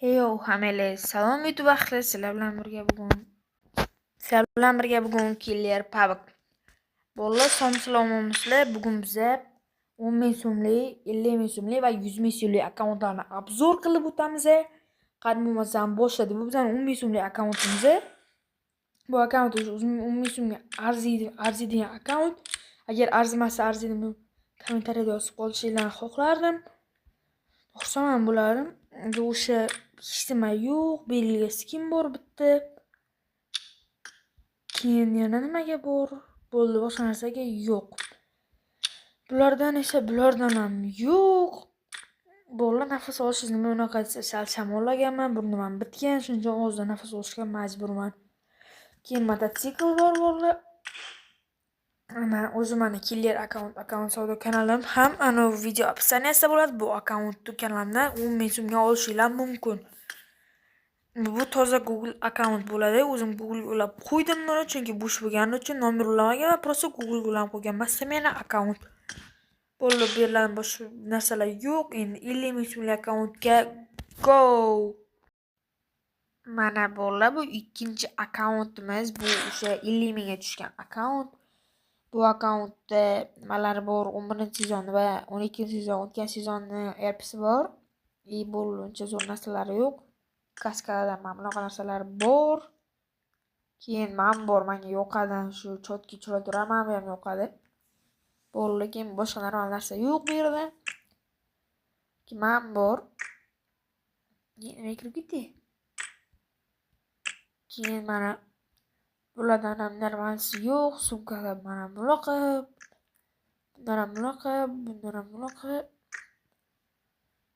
Heyo, hammaga salom, YouTube ahli, sizlar bilan birga bugun Killer PUBG. Bolalar, sog'misizlar? Bugun biza 10 ming so'mlik, 50 ming so'mlik va 100 ming so'mlik akkauntlarni обзор qilib o'tamiz. Qani, bo'lmasam boshladi. Bu bizning 10 ming so'mlik akkauntimiz. Bu akkaunt o'zi 10 ming so'mga arziydi, arziydigan akkaunt. Agar arzimasa, arziydimi, kommentariyada yozib qolishinglarni xohlardim. Xursand ham bo'lardim. O'sha hech nima yo'q, belgiga skin bor bitta. Keyin yana nimaga bor? Bo'ldi, boshqa narsaga yo'q. Bulardan esa, bulardan ham yo'q. Bolalar, nafas olishingiz nima unaqa desa, sal shamollaganman, burnim ham bitgan, shuning uchun og'izdan nafas olishga majburman. Keyin mototsikl bor, bolalar. Mana o'zi mani Killer akkaunt savdo kanalim ham anavi video описание sida bo'ladi. Bu akkauntni kanalimdan 10 ming so'mga olishinglar mumkin. Bu toza Google akkaunt bo'ladi. O'zim Google'ga ulab qo'ydim buni, chunki bo'sh bo'lgani uchun nomer ulamaganman, просто Google'ga ulab qo'yganman. Смена akkaunt. Bo'ldi, bu yerlarda boshqa narsalar yo'q. Endi 50 ming so'mlik akkauntga go! Mana, bolalar, bu ikkinchi akkauntimiz. Bu o'sha 50 mingga tushgan akkaunt. Bu akkauntda nimalar bor? 11-sezon va 12-sezon, o'tgan sezonni RPsi bor. И bo'ldi, uncha zo'r narsalari yo'q. Kaskalardan mana bunaqa narsalar bor. Keyin man bor, menga yoqadi, shu чётко chiroyli turadi, mana bu ham yoqadi. Bo'ldi, keyin boshqa normal narsa yo'q bu yerda. Keyin man bor. Nimaga kirib ketdi? Keyin mana bulardan ham normalsi yo'q. Sumkada mana bunaqa, bundan ham bunaqa, bundan ham bunaqa.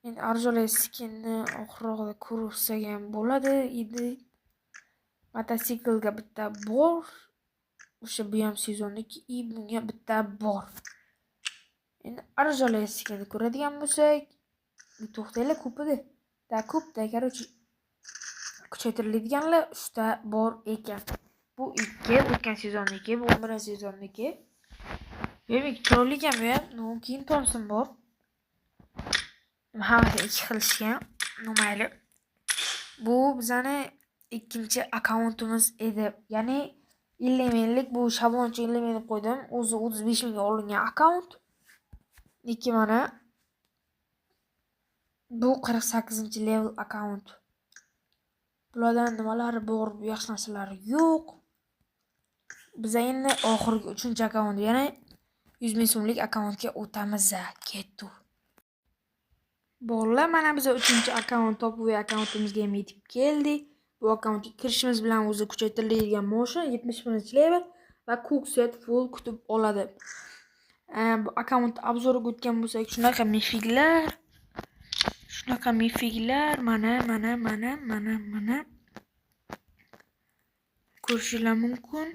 Endi arzonli skinni oxirrog'ida ko'rsak ham bo'ladi edi. Mototsiklga bitta bor. O'sha bu ham sezonniki и bunga bitta bor. Endi arzonli skinni ko'radigan bo'lsak, to'xtanglar, ko'p edi. Да, ko'pda, короче, kuchaytiriladiganlar uchta bor ekan. Bu ikki o'tgan sezonniki, bu 11-sezonniki. Demak, chiroyli ekan bu ham. Ну, keyin Thompson bor. Hammasi ikki xil ishgan. Ну, mayli. Bu bizani ikkinchi akkauntimiz edi. Ya'ni 50 minglik, bu shablon uchun 50 ming deb qo'ydim. O'zi 35 mingga olingan akkaunt. Lekin mana bu 48-level akkaunt. Bulardan nimalari bor, yaxshi narsalari yo'q. Biza endi oxirgi uchinchi akkaunt, ya'ni 100 ming so'mlik akkauntga o'tamiz. Ketdik. Bolalar, mana biza uchinchi akkaunt, топовый akkauntimizga ham yetib keldik. Bu akkauntga kirishimiz bilan o'zi kuchaytiriladigan moshina, 71-level va ko'k set full kutib oladi. Bu akkaunt обзор iga o'tgan bo'lsak, shunaqa мифик lar, shunaqa мифик lar, mana, mana, mana, mana, mana ko'rishinglar mumkin.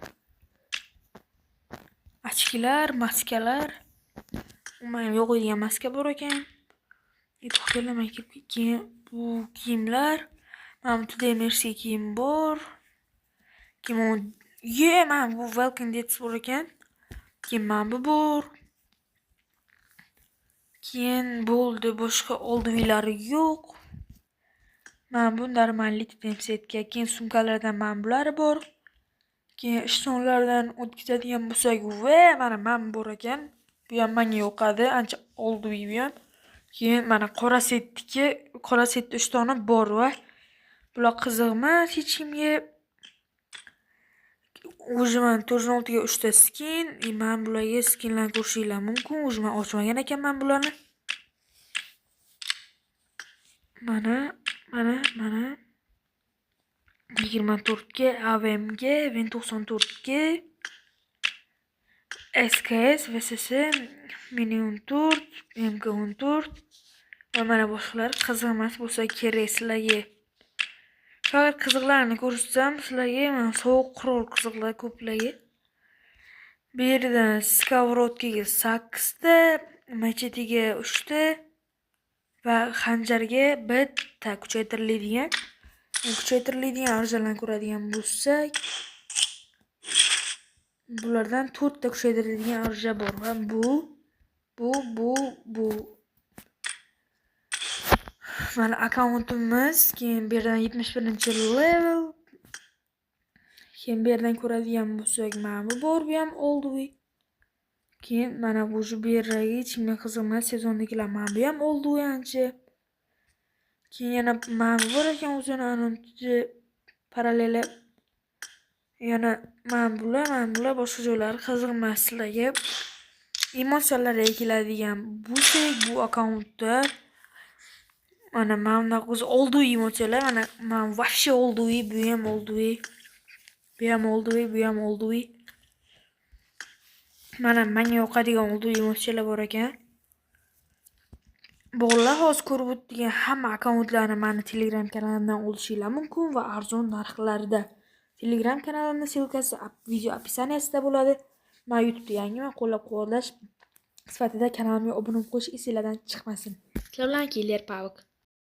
Очки lar, maskalar. Umuman yo'q degan maska bor ekan. To'xtanglar, keyin bu kiyimlar. Mana bu Today Mercy kiyim bor. Keyin ye, mana bu Walking Dead bor ekan. Keyin mana bu bor. Keyin bo'ldi, boshqa oldivilari yo'q. Mana bu нормальный setga. Keyin sumkalardan mana bulari bor. Keyin ishtonlardan o'tkazadigan bo'lsak, va mana bu bor ekan. Bu ham menga yoqadi, ancha oldiviy bu ham. Keyin mana qora setniki, qora setda 3 dona bor va bular qiziq emas hech kimga. Уже mana 416 ga 3 ta skin, и mana bularga skinlarni ko'rishinglar mumkin. Уже men ochmagan ekanman bularni. Mana, mana, mana. 24 ga AVMga, Win 94 ga, SKS, VSS, Mini 14, MK14 va mana boshqalar qiziq emas bo'lsa kerak sizlarga. Faqat qiziqlarini ko'rsatsam sizlarga, mana sovuq qurol qiziqlar ko'plarga. Bu yerdan сковородка ga 8 ta, machetiga 3 ta va xanjarga bitta kuchaytiriladigan. Kuchaytiriladigan оружия larni ko'radigan bo'lsak, bulardan 4 ta kuchaytiriladigan оружие bor va bu, bu, bu, bu. Mana akkauntimiz, keyin bu yerdan 71-level. Keyin bu yerdan ko'radigan bo'lsak, mana bu bor, bu ham олдовый. Keyin mana bu shu bu yerdagi hech kimga qiziq emas sezondagilar, mana bu ham олдовый ancha. Keyin yana mana bu bor ekan o'zini anonchi paralleli. Yana mana bular, mana bular, boshqa joylari qiziq emas sizlarga. Emotsiyalarga keladigan bo'lsak, bu akkauntda mana bunaqa o'zi олдовый emotsiyalar, mana вообще олдовый, bu ham олдовый. Bu ham олдовый, bu ham олдовый. Mana menga yoqadigan олдовый emotsiyalar bor ekan. Bolalar, hozir ko'rib o'tgan hamma akkauntlarni mani Telegram kanalimdan olishinglar mumkin va arzon narxlarda. Telegram kanalimning ссылка si video описание sida bo'ladi. Men YouTube'da yangiman, qo'llab-quvvatlash sifatida kanalimga obuna bo'lib qo'yish esinglardan chiqmasin. Sizlar bilan Killer Pavk.